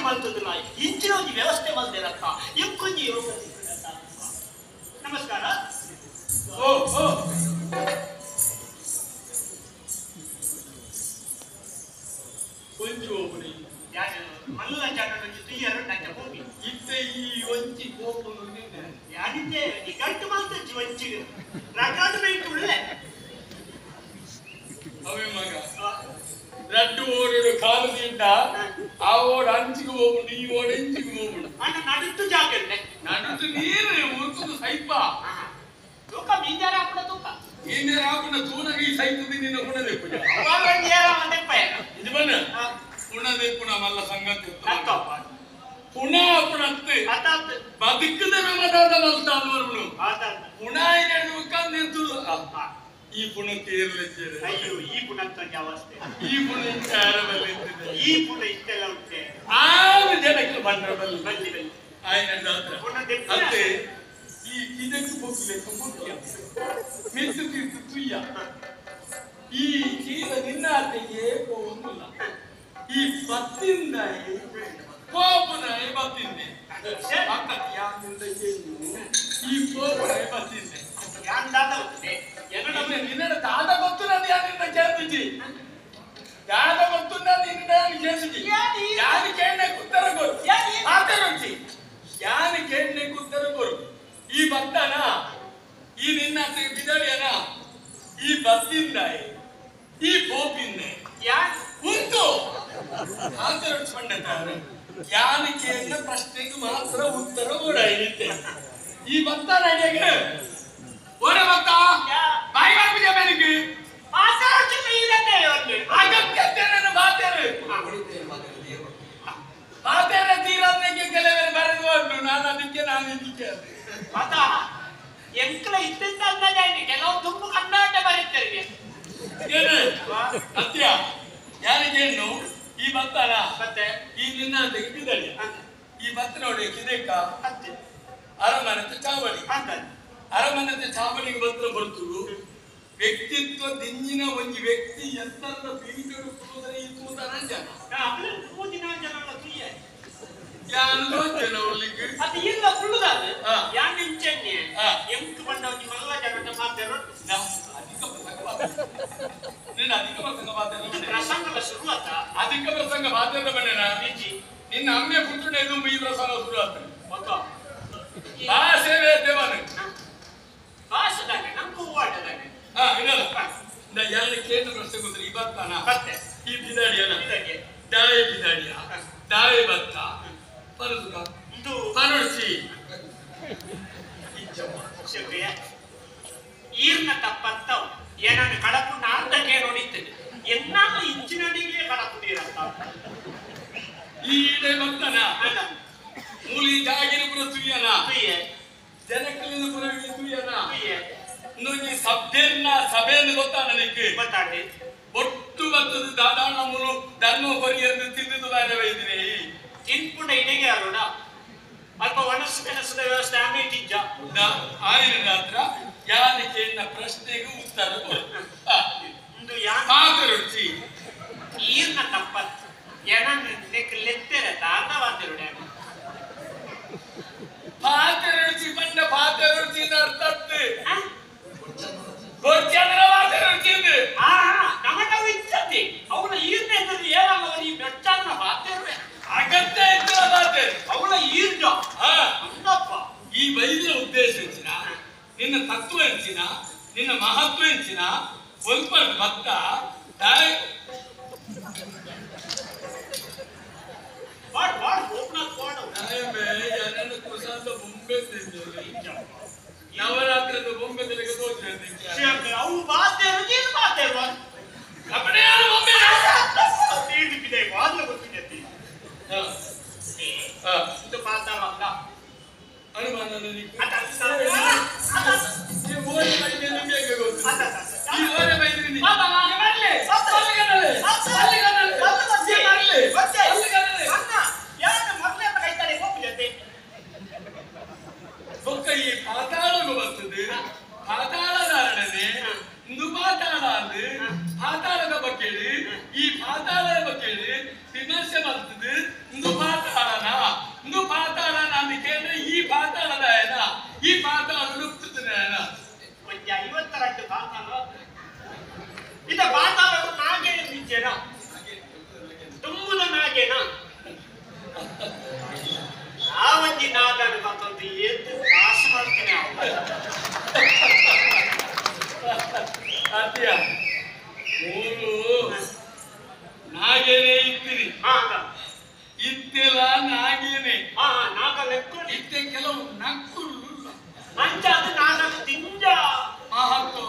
ಮಲ್ತದಲ್ಲ ಇಂಚಿನ ಒಂಜಿ ವ್ಯವಸ್ಥೆ ಮಲ್ದಿರತ್ತ ಎಂಕೊಂಜಿ ಯೋಗ. ನಮಸ್ಕಾರ. ಓ ಓ ಒಂಜಿ ಒಬ್ಬನಿ ಯಾರು ಮಲ್ಲ ಜನರೊಂಜಿ ತುಯ್ಯರು ನಂಗೆ ಹೋಗಿ ಇತ್ತೆ ಈ ಒಂಜಿ ಕೋಪನು ನಿನ್ನೆ ಯಾನಿದ್ದೆ ನಿಗಂಟು ಮಲ್ತಜ್ಜಿ ಒಂಚಿಗೆ ರಗಾಡು ನೈಟ್ ಉಳ್ಳೆ ಅವೇ ಮಗ ರಡ್ಡು ಓಡೋಡು ಕಾಲು ದಿಂಡ ಆ ಓಡ ಅಂಚಿಗೆ ಹೋಗುಂಡು ಈ ಓಡ ಇಂಚಿಗೆ ಹೋಗುಂಡು ಅಣ್ಣ ನಡುತ್ತು ಜಾಗ ನಡುತ್ತು ನೀರು ಉರ್ಕುದು ಸೈಪ ತೂಕ ಮೀಂಜಾರ ಹಾಕುಣ ತೂಕ ಮೀಂಜಾರ ಹಾಕುಣ ತೂನಗ ಈ ಸೈತದಿ ನಿನ್ನ ಹುಣದೆಪ್ಪುಜ ಇದು ಬನ್ನ ಹುಣದೆಪ್ಪುಣ ಮಲ್ಲ ಸಂಗತಿ ಪುಣ ಅಪ್ಪಣತ್ತೆ ಬದುಕದೆ ಮದಾದ ಮಲ್ತಾದ ಬರುಣು ಪುಣ ಏನೇನು ಈ ಪುಣಕ್ಕೆ ಏರ್ಲಿದ್ದೇನೆ. ಅಯ್ಯೋ ಈ ಪುಣಕ್ಕೆ ಅವಸ್ಥೆ ಈ ಪುಣ ಇಂಚಾರಬಲ್ಲಿ ಈ ಪುಣ ಇಷ್ಟೆಲ್ಲ ಉಂಟೆ ಆರು ಜನಕ್ಕೆ ಬಂದ್ರಬಲ್ಲಿ ಬಲ್ಲಿ ಬಲ್ಲಿ ಆಯ್ನ ಅತ್ತೆ ಈ ಇದಕ್ಕೆ ಹೋಗ್ಲಿಕ್ಕೆ ಮುಖ್ಯ ಮಿತ್ತು ತೀರ್ತು ತುಯ್ಯ ಈ ಚೀಲ ನಿನ್ನ ಆತೆಗೆ ಹೋಗುಲ್ಲ ಈ ಬತ್ತಿಂದ ಕೋಪನಾಯ ಬತ್ತಿಂದೆ ಈ ಕೋಪನಾಯ ಬತ್ತಿಂದೆ ನಿನ್ನ ದಾದ ಗೊತ್ತು ನಾನು ಯಾರಿಂದ ಕೇಳ್ತಿದ್ದಿ ದಾದ ಗೊತ್ತು ನಾನು ನಿನ್ನ ಕೇಳ್ತಿದ್ದಿ ಯಾರು ಕೇಳನೆ ಉತ್ತರ ಕೊರು ಆತರೊಂಚಿ ಯಾರು ಕೇಳನೆ ಉತ್ತರ ಕೊರು ಈ ಬತ್ತನ ಈ ನಿನ್ನ ಬಿದಳಿಯನ ಈ ಬತ್ತಿಂದ ಈ ಪೋಪಿಂದ ಉಂಟು ಆತರೊಂಚಿ ಪಂಡಿತಾರೆ ಯಾರು ಕೇಳಿದ ಪ್ರಶ್ನೆಗೆ ಮಾತ್ರ ಉತ್ತರ ಕೂಡ ಇರುತ್ತೆ ಈ ಬತ್ತನ ಅಡಿಯಾಗ ಓರೆ ಬತ್ತ ಬಾಯಿ ಬಾಯಿ ಮೇಲಿಗೆ ಅಗತ್ಯತೆ ಮಾತೇರು ಮಾತೇರ ತೀರನ್ನಕ್ಕೆ ಕೆಲವರು ಬರೆದು ಉಂಟು ನಾನು ಅದಕ್ಕೆ ನಾನು ಇದಕ್ಕೆ ಮತ ಎಂಕಲ ಇತ್ತಿಂದ ಅಂದಾಜಾಯ್ತು ಕೆಲವು ತುಂಬ ಕನ್ನಾಟ ಬರೀತಾರೆ ಏನು ಸತ್ಯ ಯಾರಿಗೇನು ಈ ಬತ್ತನ ಮತ್ತೆ ಈ ನಿನ್ನ ಬಿದಳಿ ಈ ಬತ್ತ ನೋಡಿ ಕಿದೇಕ ಅರಮನತೆ ಚಾವಡಿ ಅರಮನತೆ ಚಾವಡಿಗೆ ಬಂದ್ರೆ ಬರ್ತುಡು ವ್ಯಕ್ತಿತ್ವ ದಿಂಜಿನ ಒಂಜಿ ವ್ಯಕ್ತಿ ಎಂತಲ್ಲ ಪೀಠಡು ಕೂದರೆ ಈ ತೂತನ ಜನ ಯಾನು ಜನ ಒಳ್ಳಿಗೆ ಅದು ಇಲ್ಲ ಕುಳ್ಳುದಾದ ಯಾನ್ ಇಂಚನ್ನೆ ಎಂಕ್ ಬಂದ ಒಂಜಿ ಮಲ್ಲ ಜನಟ ಮಾತಾಡೋ ಅಧಿಕ ಪ್ರಸಂಗ ನಿನ್ನ ಅಧಿಕ ಪ್ರಸಂಗ ಮಾತಾಡ ಪ್ರಸಂಗದ ಶುರುವಾತ ಅಧಿಕ ಪ್ರಸಂಗ ಮಾತಾಡ ಬಣ್ಣನ ನಿನ್ನ ಅಮ್ಮೆ ಪುಟ್ಟುನೆ ಇದು ಈ ಪ್ರಸಂಗ ಶುರುವಾತ ಭಾಷೆ ದೇವನು ಭಾಷೆದಾನೆ ನಮ್ಗೆ ಹೂವಾಟದಾನೆ ಹಾ ಇಲ್ಲ ಯಾರು ಕೇಂದ್ರ ಪ್ರಶ್ನೆ ಗೊತ್ತಿಲ್ಲ ಈ ಬತ್ತಾನ ಮತ್ತೆ ಈ ಬಿದಾಡಿಯನ ದಾವೆ ಬಿದಾಡಿಯ ದಾವೆ ಬತ್ತ ಪರುಸುಕ ಇದು ಪರುಸಿ ಈರ್ನ ತಪ್ಪತ್ತವು ಏನನ್ನು ಕಡಪು ನಾರ್ದಕ್ಕೆ ನೋಡಿದ್ದೇನೆ ಎನ್ನಾಗ ಇಂಚಿನಡಿಗೆ ಕಡಪು ನೀರತ್ತ ಈ ಈಡೆ ಬತ್ತನ ಮೂಲಿ ಜಾಗಿನ ಪುರ ತುಯ್ಯನ ಜನಕಲಿನ ಪುರ ತುಯ್ಯನ ಇನ್ನೊಂದು ಸಭ್ಯನ್ನ ಸಭೆಯನ್ನು ಗೊತ್ತಾ ನನಗೆ ಗೊತ್ತಾಡಿ ಒಟ್ಟು ಬರ್ತದೆ ದಾದಾಣ ಮೂಲು ಧರ್ಮ ಕೊರಿಯನ್ನು ತಿಂದಿದ್ದು ಬೇರೆ ಬೈದಿನಿ ತಿನ್ಪುಂಡ ಇಡಿಗೆ ಅರುಣ ಅಲ್ಪ ಒಣಸು ಕೆಲಸದ ವ್ಯವಸ್ಥೆ ಆಮೇಲೆ ಇಜ್ಜ ಆಯ್ನ ಹತ್ರ ಯಾರು ಕೇಳಿದ ಪ್ರಶ್ನೆಗೆ ಉತ್ತರ ಕೊಡು ಇಂದು ಯಾರು ಮಾತರುಚಿ ಈರ್ನ ತಪ್ಪತ್ತು ಏನನ್ನ ಲೆತ್ತೆರ ದಾದವಾದಿರುಡೆ ಪಾತ್ರರುಚಿ ಬಂಡ ಪಾತ್ರರುಚಿ ಅರ್ಥತ್ತು ಗೊಚ್ಚಂದ್ರ ಪಾತ್ರರುಚಿ ಆ ನಮಗ ಇಚ್ಚತಿ ಅವಳ ಈರ್ನ ಎದುರು ಏನಲ್ಲ ಈ ಬೆಟ್ಟನ್ನ ಪಾತ್ರರುವೆ ಅಗತ್ಯ ಇತ್ತು ಮಾತೆ ಅವಳ ಈರ್ಜ ಅಂದಪ್ಪ ಈ ವೈದ್ಯ ಉದ್ದೇಶ ಹೆಚ್ಚಿನ ನಿನ್ನ ತತ್ವ ಹೆಚ್ಚಿನ ನಿನ್ನ ಮಹತ್ವ ಹೆಚ್ಚಿನ ಸ್ವಲ್ಪ ಭತ್ತ ತಾಯಿ ನವರಾತ್ರದ ಬೊಂಬೆ ತಲೆಗೆ ಅವು ಬಾತೇರು ನೀನು ಬಾತೇರು ಬೊಂಬೆ ಇದು ಮಾತಾಡಲ್ಲ ಅನುಮಾನ ಈ ಪಾತಾಳಗು ಬರ್ತದೆ ಪಾತಾಳದಾರನೇ ಇಂದು ಪಾತಾಳ ಅಂದು ಪಾತಾಳದ ಬಗ್ಗೆ ಈ ಪಾತಾಳದ ಬಗ್ಗೆ ವಿಮರ್ಶೆ ಬರ್ತದೆ ಇಂದು ಪಾತಾಳ ಅತ್ತಿಯ ಮೂರು ನಾಗೇನೆ ಇತ್ತೀರಿ ಇತ್ತೆಲ್ಲ ನಾಗೇನೆ ನಾಗ ಲೆಕ್ಕ ಇತ್ತೆ ಕೆಲವು ನಕ್ಕುರು ಅಂಚಾದ ನಾಗಲು ತಿಂಜ ಮಹತ್ವ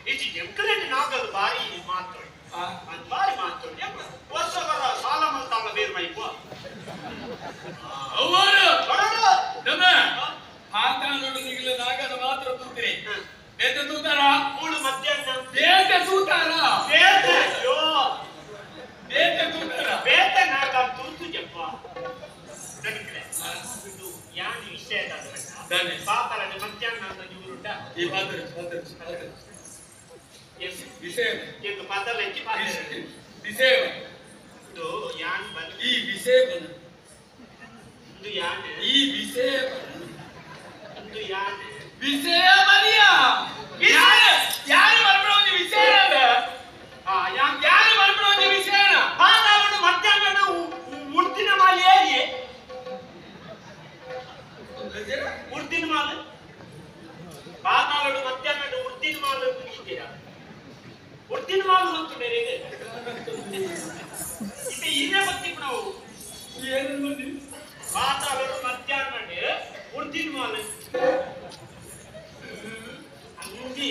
ಇದು ಎಂಕಲೆಟ್ ನಾಗಲು ಬಾರಿ ಮಾತ್ರ ಅದು ಬಾರಿ ಮಾತ್ರ ವರ್ಷಗಳ ಸಾಲ ಮಲ್ತಾಳ ಬೇರೆ ಮೈಪು ಅವರು ನಮ್ಮ ಪಾತಾಳೊಳಗಿಲ್ಲ ನಾಗದ ಮಾತ್ರ ತೂತೀರಿ ಬೇತೆ ತೂತಾರ ಮೂಳು ಮಧ್ಯಾಹ್ನ ಬೇತೆ ತೂತಾರ ಬೇತೆ ಅಯ್ಯೋ ಬೇತೆ ತೂತಾರ ಬೇತೆ ನಾಗ ತೂತು ಜಪ್ಪ ನಡಿಕ್ರೆ ಇದು ಯಾನ್ ವಿಷಯ ಪಾತಾಳದ ಮಧ್ಯಾಹ್ನ ಅಂತ ಇವರು ಈ ಪಾತ್ರ ಪಾತ್ರ ಪಾತ್ರ ವಿಷಯ ಎಂದು ಪಾತಾಳ ಹೆಚ್ಚಿ ಪಾತ್ರ ವಿಷಯ ಇದು ಯಾನ್ ಬಂದ ಈ ವಿಷಯ ಬಂದ ಇದು ಯಾನ್ ಈ ವಿಷಯ ಇದು ಯಾನ್ ವಿಷಯ ಬರಿಯ ವಿಷಯ ಯಾರು ಬರ್ಬಿಡೋ ಒಂದು ವಿಷಯ ಅದ ಯಾರು ಬರ್ಬಿಡೋ ಒಂದು ವಿಷಯನ ಪಾತಾಳದ ಮಧ್ಯಾಹ್ನ ಉರ್ದಿನ ಮಾಲೆ ಏರಿಯೆ ಉರ್ದಿನ ಮಾಲೆ ಪಾತಾಳಡು ಮಧ್ಯಾಹ್ನ ಉರ್ದಿನ ಮಾಲೆ ಇದ್ದೀರಾ ಉರ್ದಿನ ಮಾಲು ಅಂತ ಬೇರೆ ಇದೆ ಇದು ಇದೇ ಗೊತ್ತಿಪ್ಪ ನಾವು ಪಾತಾಳಡು ಮಧ್ಯಾಹ್ನ ಉರ್ದಿನ ಮಾಲು ಅಂದಿ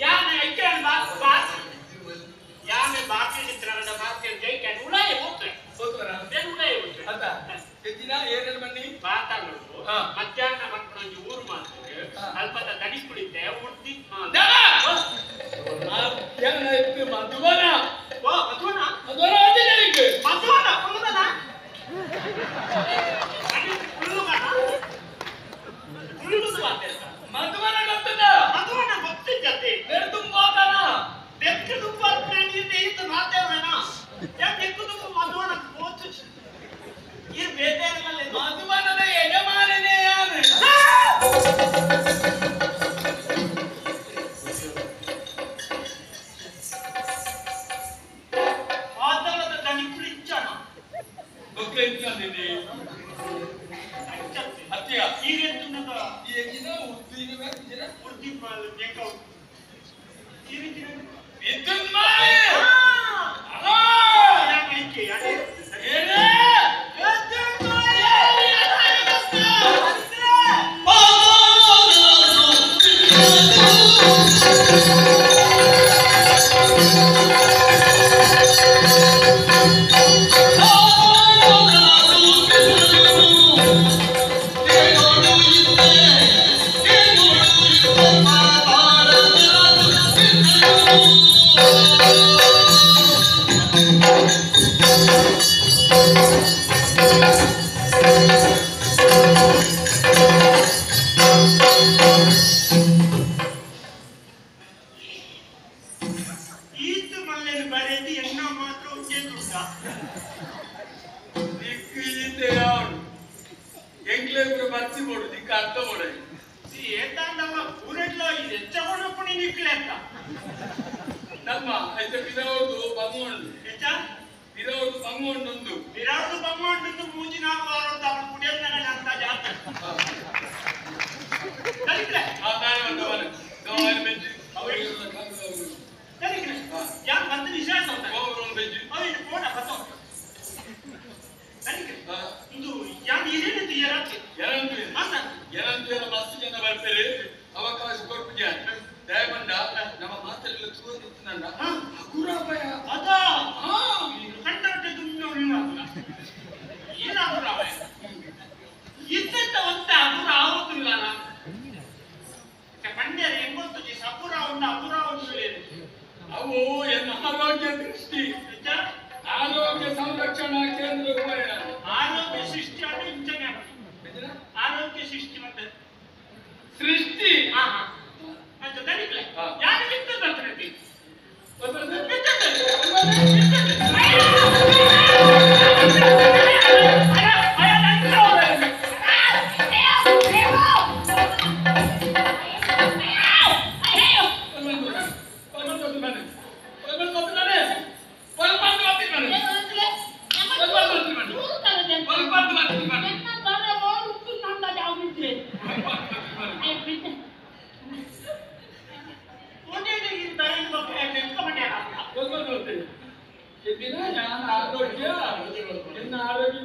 ಯಾನೆ ಐಕ್ಯಾನ್ ಬಾಸ್ ಯಾನೆ ಬಾಕಿ ಚಿತ್ರದ ಬಾಕಿ ಜೈಕ್ಯಾನ್ ಉಳಾಯ ಹೋಗ್ತಾರೆ ಬೇರೆ ಉಳಾಯ ಹೋಗ್ತಾರೆ ಅದ ಎದ್ದಿನ ಏನೇನು ಬನ್ನಿ ಪಾತಾಳಡು ಮಧ್ಯಾಹ್ನ ಮಕ್ಕಳೊಂದು ಊರು ಮಾಡ್ತಾರೆ ಅಲ್ಪದ ದಡಿ ಕುಳಿತೆ ಉರ್ದಿ ಮಾಲು ಮಧ್ಯಾಹ್ನ ಇತ್ತು ಮಧುವನ ಓ ಮಧುವನ ಮಧುವನ ಅದೇ ಮಧುವನ ಕುಲ್ಲುಗನ ಕುಳ್ಳುಗನ ಮಧುವನ ಗೊತ್ತದ ಮಧುವನ ಗೊತ್ತಿದ್ದತೆ ಬೆರೆದುಂಬೋದನ ಬೆಕ್ಕು ತುಪ್ಪ ಈತ ಮಾತೇವನ ಬೆಕ್ಕು ತುಪ್ಪ ಮಧುವನ ಗೊತ್ತು ಈ ಬೇರೆ ಮಧುವನದ ಯಜಮಾನನೇ ಯಾರು ಪಾತಾಳದ ದಣಿ ಕುಳಿಚ್ಚಣ ಅತ್ತಿಯ ಈಗೆಂತುನ್ನದ ಈ ಉದ್ದಿನ ಉದ್ದಿನ ಮಾಲು ಬೇಕಾವು ಈ ರೀತಿ ವಿದ್ಯುತ್ ಮಾಲೆ ಈತ ಮಲ್ಲೇನು ಬರೆದು ಎನ್ನ ಮಾತ್ರ ಉಂಟು ದಿಕ್ಕು ಈತೆ ಯಾವನು ಎಂಗ್ಲೇಬ್ರು ಬರ್ಸಿ ಕೊಡು ದಿಕ್ಕ ಅರ್ಥ ಕೊಡ ಏತಾಂಡವ ಊರೆಡ್ಲ ಇದು ಹೆಚ್ಚಗೊಂಡು ನಿಕ್ಲೆ ಅಂತ ನಮ್ಮ ಐತೆ ಬಿರವರ್ದು ಬಂಗೊಂಡು ಹೆಚ್ಚ ಬಿರವರ್ದು ಬಂಗೊಂಡೊಂದು ಬಿರವರ್ದು ಬಂಗೊಂಡು ಮೂಜಿ ನಾಲ್ಕು ವಾರ ಅವಳು ಕುಡಿಯೋದನ್ನ ಅಂತ ಜಾತ್ರೆ ಸರಿಕ್ರೆ ಆ ತಾನೇ ಒಂದು ಅವನು ಗವಾಯಿನ ಬೆಜ್ಜಿ ಸರಿಕ್ರೆ ಯಾರು ಮತ್ತೆ ವಿಶೇಷ ಬೆಜ್ಜಿ ಅವನು ಫೋನ್ ಬತ್ತೋ ಸರಿಕ್ರೆ ಇದು ಯಾರು ಇರೇನಿದ್ದು ಏರಾತ್ರಿ ಏನಂತ ಅಂತ ಏನಂತ ಮಸ್ತ್ ಜನ ಬರ್ತಾರೆ ಅವಕಾಶ ಕೊರ್ಪುಜ ದಯಮಂಡ ನಮ್ಮ ಮಾತೆಲ್ಲ ತೂದಿತ್ತು ನನ್ನ ಹಗುರಾಪಯ ಅದ ಕಂಡಟ್ಟೆ ಏನಾಗುರ ಇದ್ದಂತ ಒಂತ ಹಗುರ ಆಗುದಿಲ್ಲ ಪಂಡ್ಯರು ಹೆಂಗೊತ್ತು ಸಪುರ ಉಂಟು ಹಗುರ ಉಂಟು ಅವು ಎನ್ನ ಆರೋಗ್ಯ ದೃಷ್ಟಿ ಆರೋಗ್ಯ ಸಂರಕ್ಷಣಾ ಕೇಂದ್ರ ಆರೋಗ್ಯ ಸೃಷ್ಟಿ ಅಂದ್ರೆ ಇಂಚನೆ ಆರೋಗ್ಯ ಸೃಷ್ಟಿ ಮತ್ತೆ ಸೃಷ್ಟಿ ಅಂತ ತನಿಕ್ಲೆ ಯಾರು ಬಿತ್ತದ ಬರ್ತಾರೆ ದಿನ ನಾನು ಆರೋಗ್ಯ ನಿನ್ನ ಆರೋಗ್ಯ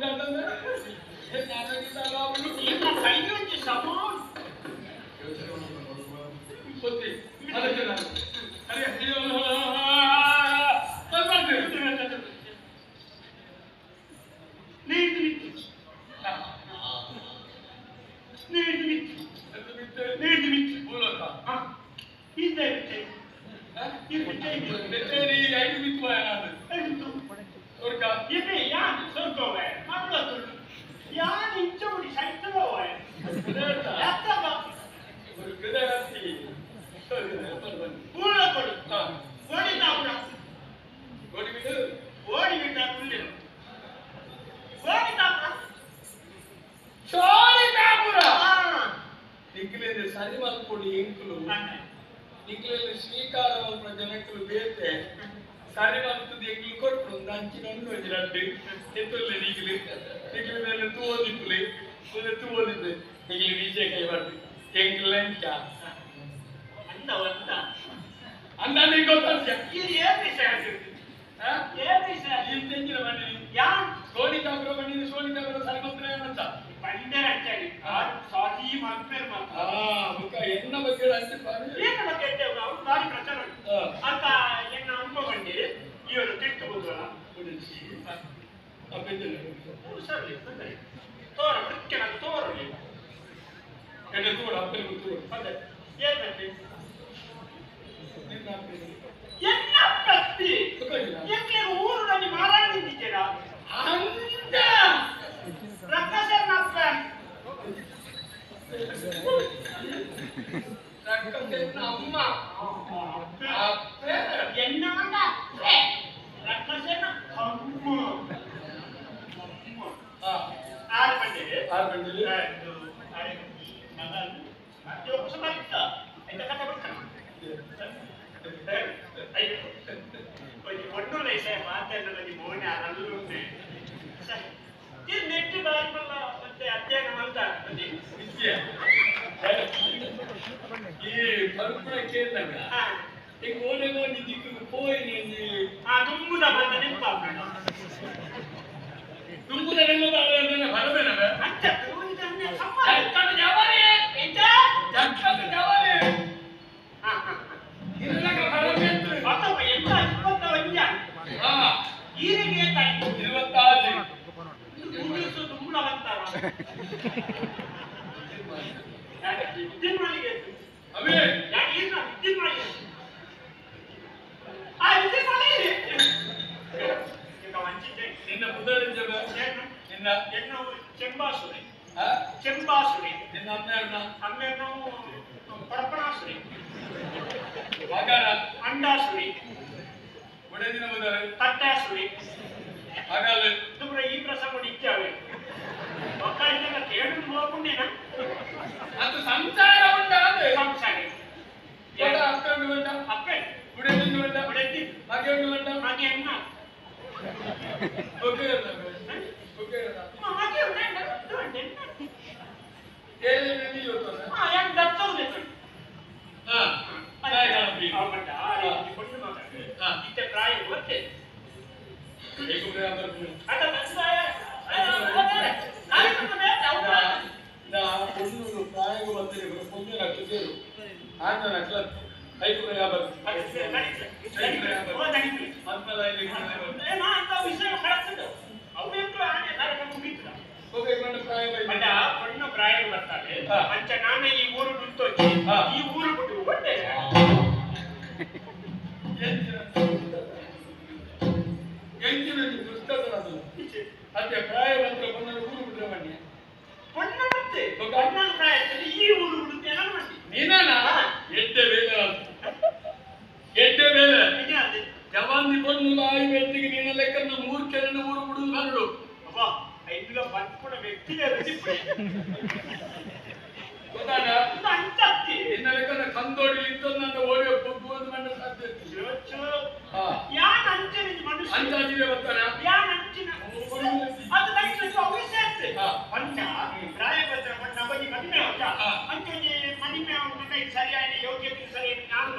ಸರಿಯಾದ ಯೋಗ್ಯತೆ ಸರಿಯಾದ ನಾನು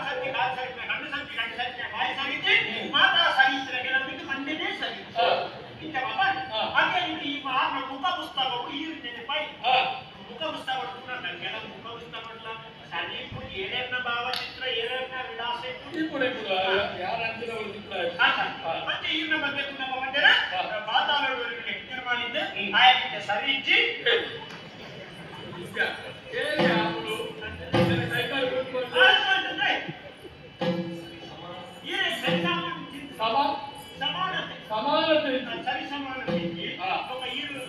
ಸತ್ಯ ಕಾಲ್ ಸರಿಪೆ ಕಣ್ಣು ಸತ್ಯ ಕಣ್ಣು ಸತ್ಯ ಬಾಯಿ ಸರಿತಿ ಮಾತಾ ಸರಿತ್ರ ಕೆಲವರಿಗೆ ಮಂಡೆನೇ ಸರಿ ಇಂತ ಬಾಬಾ ಅದೇ ರೀತಿ ಈ ಮಾರ್ನ ಮುಖ ಪುಸ್ತಕವು ಈ ನೆನಪಾಯಿ ಮುಖ ಪುಸ್ತಕ ಕೆಲವು ಮುಖ ಪುಸ್ತಕ ಸರಿ ಏಳೇರ್ನ ಭಾವಚಿತ್ರ ಏಳೇರ್ನ ವಿಳಾಸ ಮತ್ತೆ ಈರ್ನ ಬಗ್ಗೆ ನಮ್ಮ ಮಂಡ್ಯರ ಪಾತಾಳಕ್ಕೆ ನಿರ್ಮಾಣಿದ್ದು ಆಯಕ್ಕೆ ಸರಿ ಇಜ್ಜಿ ಸಮಾನತೆ ಸರಿ ಸಮಾನತೆ ಒಬ್ಬ ಈರು